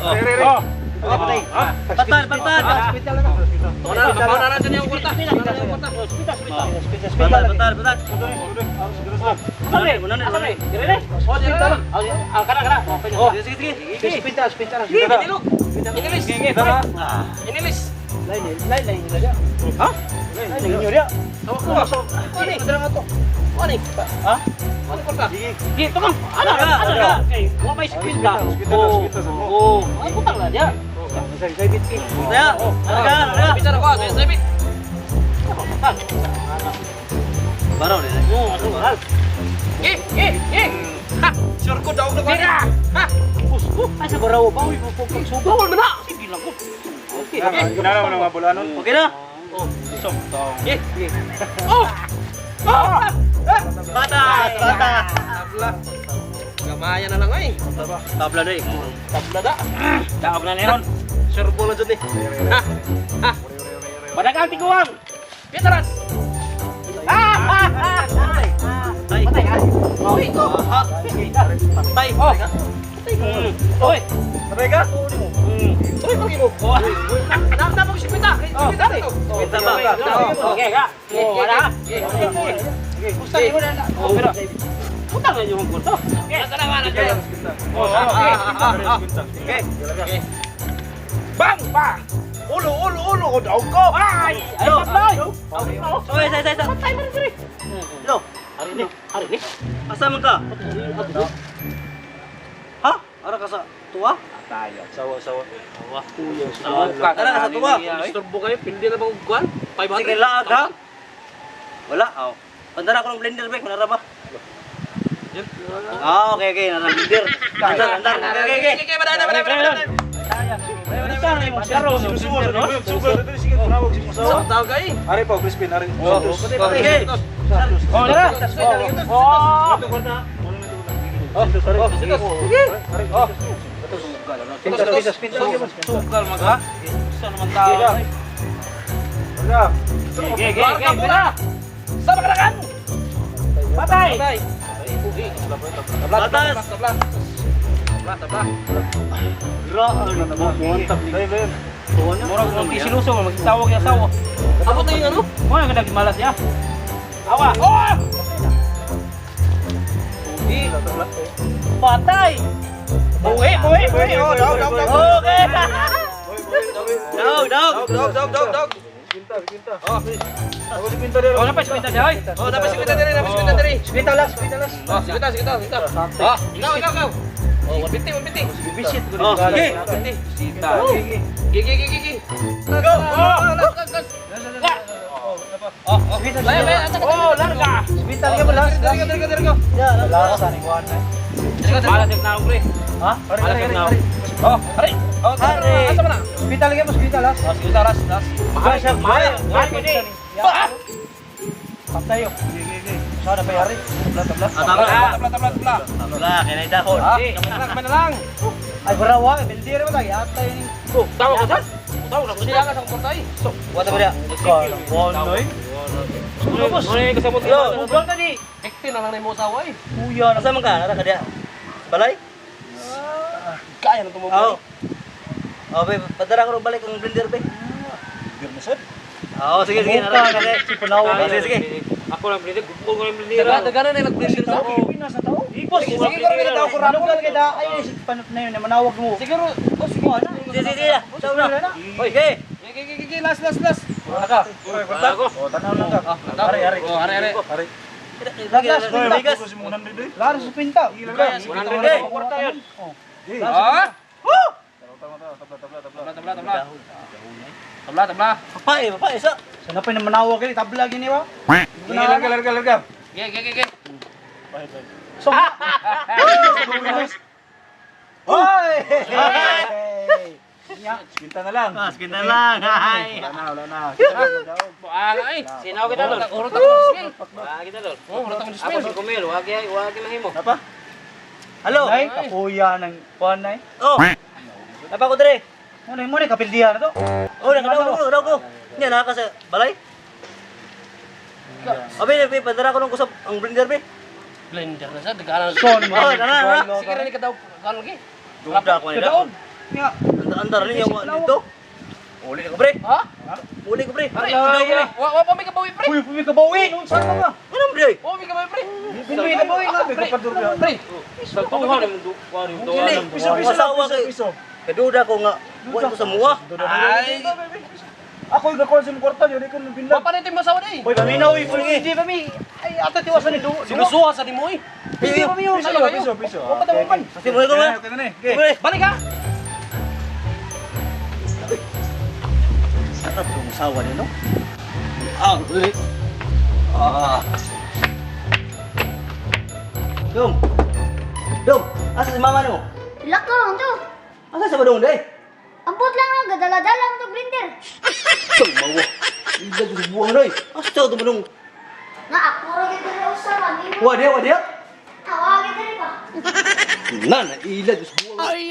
Oh. Patan, patan. Wala na dyan yung kwarta. Patan, patan, patan. Oh, sige, sige. Spinta, spinta lang. Inilog. Inilis. Inilis. Lain, lain, lain nila dia. Ha? Lain inyo dia. Tawag ko. Kuha ni. Ha? Kuha ni kwarta. Dito kang. Ano ka? Ano ka? Wa may spin ka. Oh. Oh. Ay, butang na dia. Kaya, ano ka? Ano ka? Bicara ko, saya sabit. Baraw ni. Oh, ano ka? Gi, gi, gi. Ha, sure ko daw na ko. Ha. Ay, sa baraw ba? Uy, pagsuga. Bawal man na. Sige lang ko. Okay. Ginanaw na mga bulanon. Okay na? Gi. Oh. Oh. Batas, batas. Tabla. Gamaya na lang ay. Tabla na eh. Tabla da. Daog na meron. Sure ko na dyan eh. Ha. Ha. Madagang tiguang. Pitaras. Patay. Patay. Uy, ko. Patay. Oh. Oy. Patay ka? Uy, pagi mo. Nam nam sipita. Sipita to. Kita ba? Okay ka. Oh, wala. Gusto niyo na. Oh, pero putang na yung kurto. Okay. Asa na wala dyan. Oh, okay. Okay. Bang bang. Ulo, ulo, ulo. O, daw ko. Ay, ay, patay. Oy, say, say, say. Patay man diri. Lo. Ari ni, ari ni. Asa man ka? Ha? Ara ka sa tuwa? Sawa, sawa. Ara ka sa tuwa. Istorbo kayo, pindi na bang kuan? 500. Sige laag ha. Wala, aw. Pandara ko ng blender be, kunara ba? Ah, okay, okay, nara blender. Andar, andar. Okay, okay. Sige, badana, badana, badana. Sa tawag ay. Ari pa, Crispin, ari. Okay. Oh, tara. Oh. Oh, Ari. Oh. Pintas, pintas, pintas. Sugal mag ha. Gusto naman tao. Wala. Ge, ge, ge, pera. Sa makalakan. Patay. Patay. Batas. Tabla, tabla. Tabla, tabla. Mantap ni. Murag mong kisiluso, magtawag yung asawa. Abot na yung ano? Mo nga nagmalas niya. Awa. Oh! Patay. Buhi, buhi, buhi. Oh, daw, daw, daw. Okay. Dog, dog. Dog, dog, dog, dog. Pinta, pinta. Oh. Ako si pinta dito. Oh, napay spinta siya, oy. Oh, dapat sikita diri, dapat sikita diri. Pinta las, pinta las. Oh, sikita, sikita, sikita. Oh, ikaw, ikaw, ikaw. Oh, 150, 150. Bisit ko. Oh, sige. 150. Gi, gi, gi, gi, gi. Go! Oh, las, las, las. Oh, oh. Laya, laya, ata, Oh, larga. Pinta lagi mo las. Diri ka, diri ka, diri ka. Las aning one. Diri ka, diri ka. Malas yung naong, pre. Ha? Malas yung naong. Oh, hari. Oh, tara, Hari. asa man na? Pinta lagi mo, pinta las. Oh, sikita, las, las. Mahal siya, mahal. Mahal ko ni. Ya. Patay yo. Sana pa yari. Tabla, tabla. Ah, tabla. Tabla, tabla, tabla. Tabla, kinay dahon. Ah, kamay na lang, kamay na lang. Ay, barawa, bildir mo lagi atay ni. Oh, tawag ka saan? Tawag na ko siya ka sa portay. So, Wala ba niya? Bonoy. Boss. kasabot Hello. Ugang ka di. Hekti na lang na mo asawa eh. Kuya na. Asa man ka? Nara ka diya? Balay? Kaya na tumubo. Oo. Oh, be, padara ko ng balik ang blender, be. Oo, sige, sige. Nara ka diya. Si Panaw. Oh, sige, sige. Ako lang blender, gusto ko lang blender. Daga na na nag-blender sa. Pinas na tao. Sige, sige, karo kita ko ramo ka kita. Ay, si panot na yun, manawag mo. Siguro, oh sige. Sige, sige, sige. Ciao na. Oy, Okay. Gi, gi, gi, gi, las, las, las. Wala ka. Ako. Oh, tanaw lang ka. Ari, ari. Oh, ari, ari. Ari. Lagi, lagi. Laras sa pinta. Okay. Kwarta yun. Ah! Tabla, tabla, tabla. Tabla, tabla. Papae, papae, sa. Sana pa yung manawag kini tabla gini ba? Larga, larga, larga. Gi, gi, gi, gi. So. Hoy! Pinta na lang. Ah, sige na lang. Hi. Wala na, wala na. Buang ay. Sinaw kita lol. Urot ako ng smell. Wag kita lol. Oh, urot ako ng Ako smell. si Kumil, wag wag mahimo. Napa? Halo. Ay, kapuya ng kuan ay. Oh. Napa ko dire. Mo na kapildihan na to. Oh, nakadaw ko, nakadaw ko. Nya na ka sa balay. Abi, abi, padara ko ng kusap ang blender be. Blender na siya, daga na. Son mo. Oh, tara, tara. Sige rin ka daw, kano gi. Dugda ko nila. Kadaog. Nga. Andar niya wa dito. Uli ka pre. Ha? Uli ka pre. Pre, wa wa pa may kabawi pre. Uy, pumi ka bawi. Noon saan ka ba? Ano pre? Wa may kabawi pre. Pumi ka bawi nga. Pre, pre. Sa tuhan Dili, piso piso lang, piso piso. Kaduda ko nga wa ko sa muwa. Ay. Ako yung gakuha sa mong kwarta, yun ko nung Wa binlag. pa nito yung masawa day. Hoy, paminaw eh, puli. Hindi pa mi. Ay, ata tiwasan ni Duwa. Sinusuha sa nimo eh. Hindi pa mi. Piso lang, Piso, piso. Wa pa daw man. Kasi mo ko ba? Pre. Balik ha. Sarap yung asawa niya, no? Ah, uli. Ah. Dong. Dong, asa si mama nimo? Lakaw ang to. Asa sa badong day? Ambot lang ang gadala-dala ang to blender. Tong mawa. Ilag sa buwang noy. Asa to badong? Nga ako ra gyud diri usa man. Wa dia, wa dia. Tawagin diri pa. Na, na ilag sa buwang. Ay.